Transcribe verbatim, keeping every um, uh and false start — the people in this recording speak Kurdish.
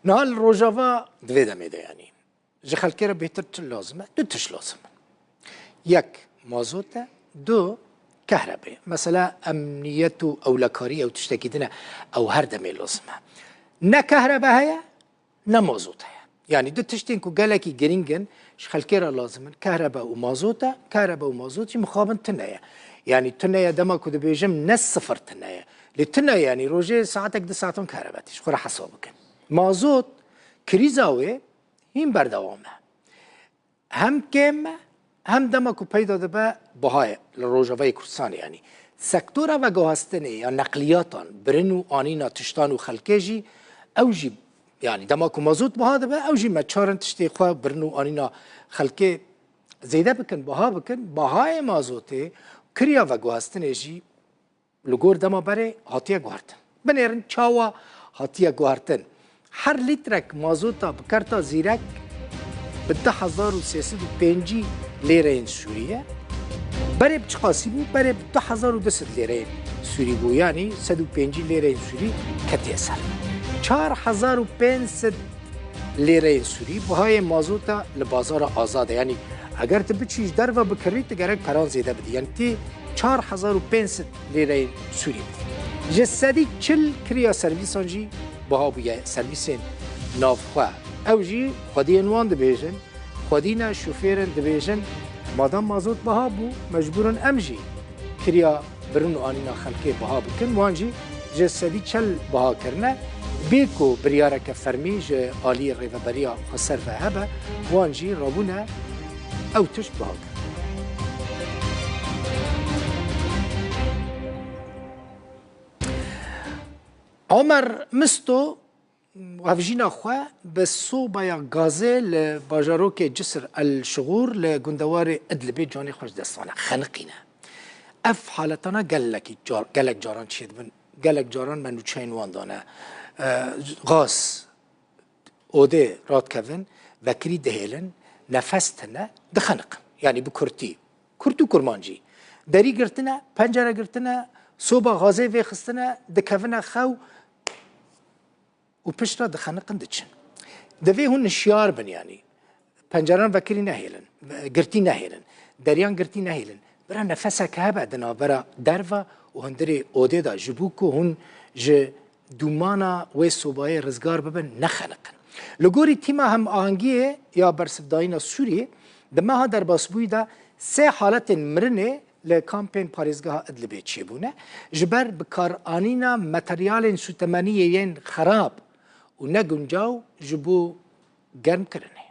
Niha li Rojava di vê demê de, yanî ji xelkê re bêtir çi lazim e? Du tişt lazim in. Yek mazot e, du kehrebe ye. Mesela emniyet û ewlekarî ew tiştekî din e, ew her demê lazim e. Ne kehrebe heye, ne mazot heye. Yanî du tiştên ku gelekî girîng in, ji xelkê re lazim in, kehrebe û mazot e, kehrebe û mazot jî mixabin tune ye. Yanî tune ye, dema ku dibêjim ne sifir tune ye. Lê tune ye, yanî rojê saetek du saetan kehrebe tê, ji xwe re hesab bikin. Mazot, krîza wê hîn berdewam e. Hem kêm e, hem dema ku peyda dibe, biha ye li Rojavayê Kurdistanê, yanî sektora veguhestinê ya neqliyatan, birin û anîna tiştan û xelkê jî, ew jî, yanî dema ku mazot biha dibe, ew jî me çarin tiştê xwe, birin û anîna xelkê zêde bikin, biha bikin. Bihayê mazotê, kirya veguhestinê jî li gor dema berê hatiye guhertin. Binêrin çawa hatiye guhertin. Her lîtrek mazota bi kerta zîrek bi du hezar û sê sed û pêncî lêreyên Sûrî ye. Berê bi çiqasî bû? Berê bi du hezar û du sed lêreyên Sûrî bû. Yanî sed û pêncî lêreyên Sûrî ketiye ser. Çar hezar û pênc sed lêreyên Sûrî bihayê mazota li bazara azad e. Yanî eger tu biçî ji derve bikirî, tu gerek peran zêde bidî. Yanî tê çar hezar û pênc sed lêreyên Sûrî bidî. Ji sedî çil kiriya servîsan jî biha bûye. Servîsên navxwe, ew jî xwediyên wan dibêjin, xwedî ne, şofêrin dibêjin, madam mazot biha bû, mecbûr in em jî kiriya birin û anîna xelkê biha bikin, wan jî ji sedî çil biha kirine. Bê ku biryareke fermî ji aliyê Rêveberiya Xweser ve hebe, wan jî rabûne ew tişt biha kirin. Omer Misto hevjîna xwe bi sobaya gazê li bajarokê Cisr El Şixûr li gundewarê Idlibê canê xwe ji dest dane. Xeniqîne. Ev haletana gelekî car-, gelek caran çêdibin. Gelek caran me nûçeyên wan dane. E, gaz, odê radikevin, vekirî dihêlin, nefes tine, dixeniqin. Yanî bi kurtî. Kurt û kurmancî. Derî girtine, pencere girtine, soba gazê vêxistine, dikevine xew, û piştre dixeniqin diçin. Divê hûn hişyar bin, yanî penceran vekirî nehêlin, girtî nehêlin, deriyan girtî nehêlin. Bira nefeseke hebe di navbera derve û hundirê odê de, ji bo ku hûn ji dûmana wê sobayê rizgar bibin, nexeniqin. Li gorî tîma hemahengiyê ya bersivdayîna Sûriyê, di meha derbasbûyî de sê haletên mirinê li kampên parêzgeha Idlibê çêbûne, ji ber bikaranîna materyalên sûtemeniyê yên xerab û neguncaw ji bo germkirinê.